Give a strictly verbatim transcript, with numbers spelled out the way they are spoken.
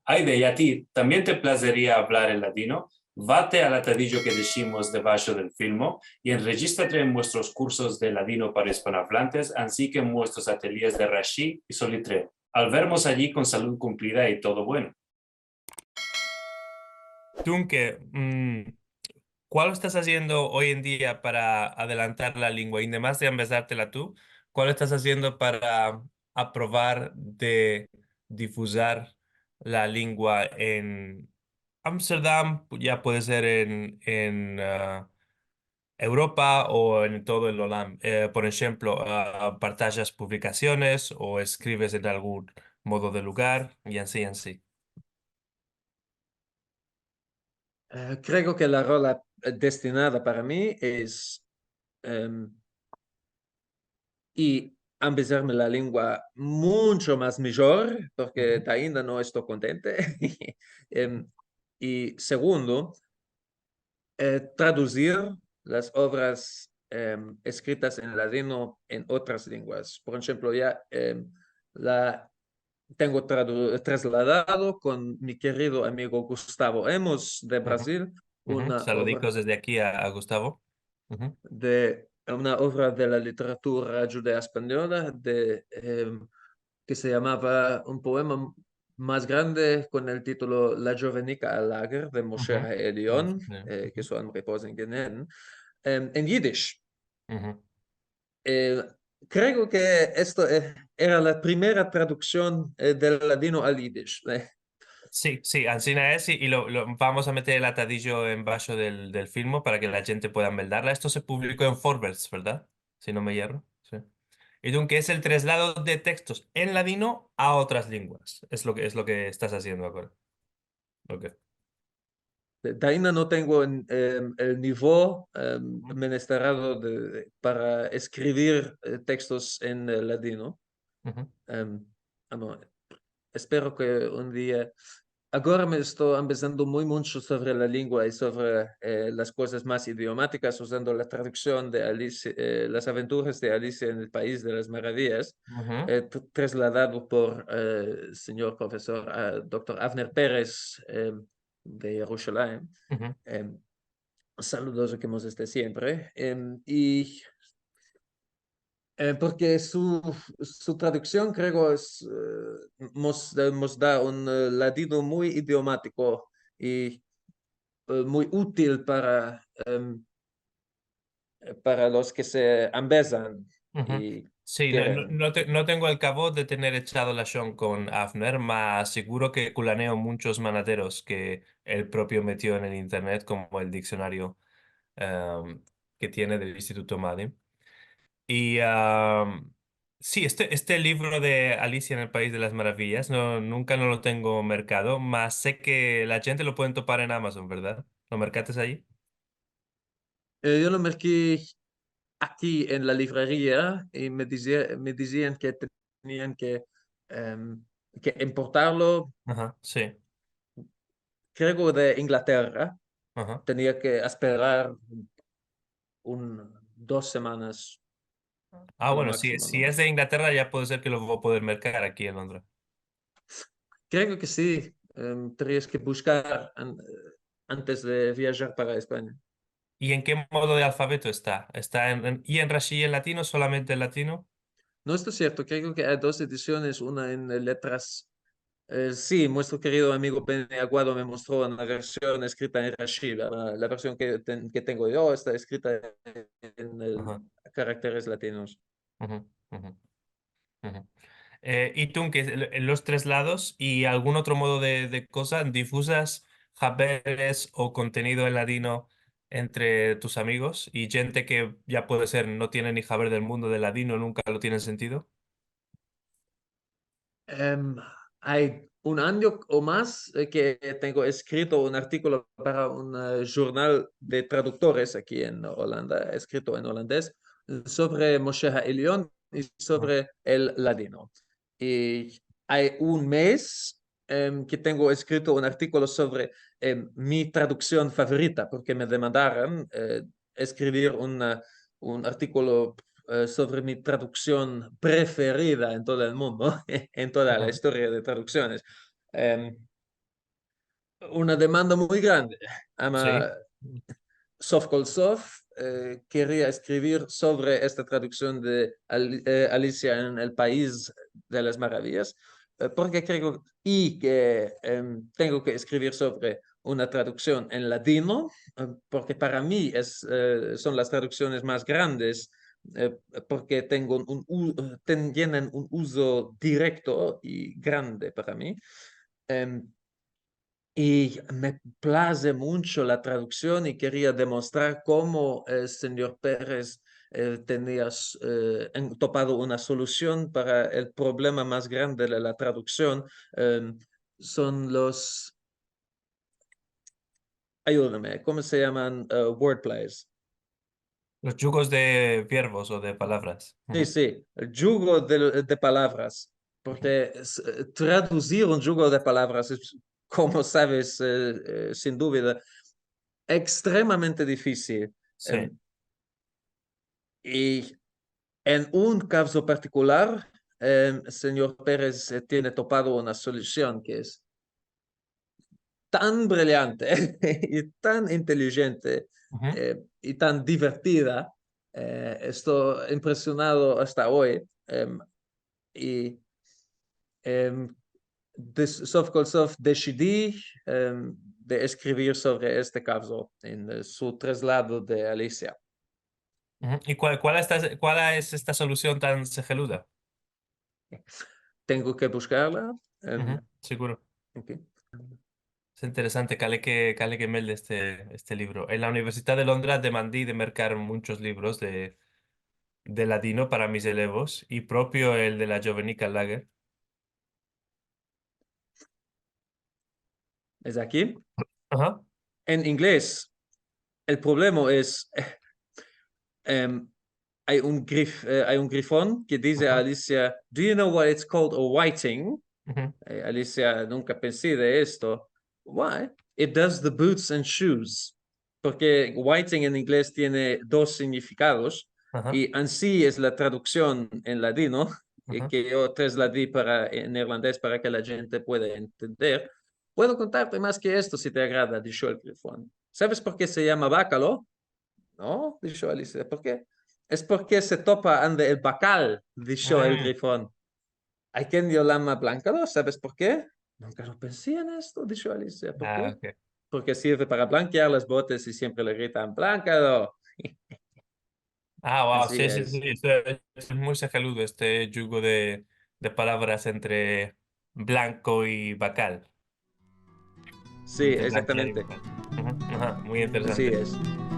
Ayde, i a ti, tambien te plazeria avlar el ladino? Vate al atadijo ke deshimos debasho del filmo i enrejistrate en muestros kursos de ladino para ispanoavlantes, ansi ke en muestros atelyes de Rashi i Solitreo. Al vermos ayi kon salud kumplida i todo bueno. Dunke, mm, kualo estas aziendo oy en dia para adelantar la lingua? I demas de ambezartela tu, kualo estas aziendo para aprovar de difuzar la lingua en Amsterdam, ya puede ser en, en, ah, Evropa o en todo el olam? Eh, por enshemplo, ah, partajas publikasiones o eskrives en algun modo de lugar, i ansi, i ansi. Eh, kreo ke la rola, eh, destinada para mi es, em, i ambezarme la lingua muncho mas mijor, porke ainda no esto kontente. Em, i segundo, eh, traduzir las ovras, em, eskritas en ladino en otras linguas. Por enshemplo, ya, em, la tengo tradu-, trasladado kon mi kerido amigo Gustavo Emos de Brazil una ovra. Saludikos desde aki a, a Gustavo. De una ovra de la literatura djudeo-espanyola de, em, ke se yamava un poema mas grande kon el titulo La djovenika al lager de Moshe Haelion, eh, ke su alma repoze en Genesaret, em, en yidish. Eh, kreo ke esto, eh, era la primera traduksion, eh, del ladino al yidish, eh. Si, si, ansina es, i, i lo, lo, vamos a meter el atadijo embasho del, del filmo para ke la djente pueda meldarla. Esto se publiko en Forverts, verdad? Si no me yerro, si. I dunke es el traslado de tekstos en ladino a otras linguas. Es lo ke, es lo ke estas aziendo agora. Ok. De, de ainda no tengo en, em, el nivo, em, menesterado de, de, para eskrivir, eh, tekstos en, eh, ladino. Em, ah, no, espero ke un dia, agora me esto ambezando muy muncho sovre la lingua i sovre, eh, las kozas mas idiomatikas, uzando la traduksion de Alicia, eh, Las aventuras de Alicia en el Pais de las Maraviyas, eh, tr-, trasladado por, eh, sinyor profesor, ah, doktor Avner Perez, em, de Yerushalayim. Em, saludozo ke mos este siempre. Em, i, eh, porke su, su traduksion, kreo, es, eh, mos, eh, mos da un, eh, ladino muy idiomatiko i, eh, muy util para, em, eh, para los ke se ambezan. Si, no, no, no te-, no tengo el kavod de tener echado lashon kon Avner, mas seguro ke kulaneo munchos manaderos ke el propio metio en el internet, komo el diksionario, em, ke tiene del Instituto Madim. I, em, si, este, este livro de Alicia en el Pais de las Maraviyas, no, nunka no lo tengo merkado, mas se ke la djente lo pueden topar en Amazon, verdad? Lo merkates ayi? Eh, yo lo merki aki en la livreria i me dizi-, me dizian ke tenian ke, em, ke importarlo. Aha, si. Kreo de Inglaterra. Aha. Tenia ke esperar un, dos semanas. Ah, bueno, si, si es de Inglaterra, ya puede ser ke lo vo a poder merkar aki en Londres. Kreo ke si, em, tenias ke bushkar an-, antes de viajar para Espanya. I en ke modo de alfabeto esta? Esta en, en, i en Rashi i en ladino, solamente en ladino? No, esto es sierto. Kreo ke ay dos edisiones, una en, eh, letras. Eh, si, muestro kerido amigo Benny Aguado me mostro una version eskrita en Rashi. La, la version ke ten-, ke tengo yo esta eskrita en, eh, karakteres ladinos. Eh, i tu, ke es el, los traslados i algun otro modo de, de koza, difuzas haberes o kontenido en ladino entre tus amigos i djente ke ya puede ser no tiene ni haber del mundo del ladino, nunka lo tienen sentido? Em, ay un anyo o mas, eh, ke tengo eskrito un artikolo para un, eh, jurnal de traduktores aki en Olanda, eskrito en olandes, sovre Moshe Haelion i sovre el ladino. I ay un mes, em, ke tengo eskrito un artikolo sovre, em, mi traduksion favorita, porke me demandaron, eh, eskrivir un, eh, un artikolo, eh, sovre mi traduksion preferida en todo el mundo, en toda la istoria de traduksiones. Em, una demanda muy grande. Ama Sovkolsov, eh, keria eskrivir sovre esta traduksion de Al-, eh, Alisia en el Pais de las Maraviyas, eh, porke kreo i ke, em, tengo ke eskrivir sovre una traduksion en ladino, eh, porke para mi es, eh, son las traduksiones mas grandes, eh, porke tengo un u-, ten-, tienen un uzo direkto i grande para mi. Em, i me plaze muncho la traduksion i keria demostrar komo, eh, sinyor Perez, eh, tenia s-, eh, en-, topado una solusion para el problema mas grande de la traduksion. Em, son los, ayudame, komo se yaman, eh, wordplays? Los djugos de verbos o de palavras. Si, si, el djugo de, de palavras. Porke s-, traduzir un djugo de palavras es, komo saves, eh, eh, sin duvida, ekstremamente difisil. Si. Em, i en un kavzo partikular, em, sinyor Perez, eh, tiene topado una solusion ke es tan briliante i tan intelijente, eh, i tan divertida, eh, esto impresionado asta oy, em, i, em, des-, sovkolsov desidi, em, de eskrivir sovre este kavzo en, eh, su traslado de Alisia. I kual, kual esta, kual es esta solusion tan seheluda? Tengo ke bushkarla. Em, siguro. Ok. Es interesante, kale ke, kale ke melde este, este livro. En la Universidad de Londres demandi de merkar munchos livros de, de ladino para mis elevos, i proprio el de la Jovenica Lager. Es aki. En inglez, el problema es, em, ay un grif-, eh, ay un grifon ke dize a Alisia, "Do you know what it's called a whiting?" Eh, Alisia nunka pensi de esto. "Why?" "It does the boots and shoes." Porke whiting en inglez tiene dos signifikados, i ansi es la traduksion en ladino, eh, ke yo trasladi para, en irlandez para ke la djente pueda entender. Puedo kontarte mas ke esto, si te agrada, disho el grifon. "Saves por ke se yama bakalo?" "No", disho Alisia. "Por ke?" "Es porke se topa ande el bakal", disho el grifon. "Ay ken yo lama blankado, saves por ke?" "Nunka no pensi en esto", disho Alisia. "Por ke?" "Porke sirve para blankiar las botas i siempre le gritan 'blankado'." Ah, wow, si, si, si, esto es muy seheludo, este djugo de, de palavras entre blanko i bakal. Si, egzaktamente. Muy interesante. Ansi es.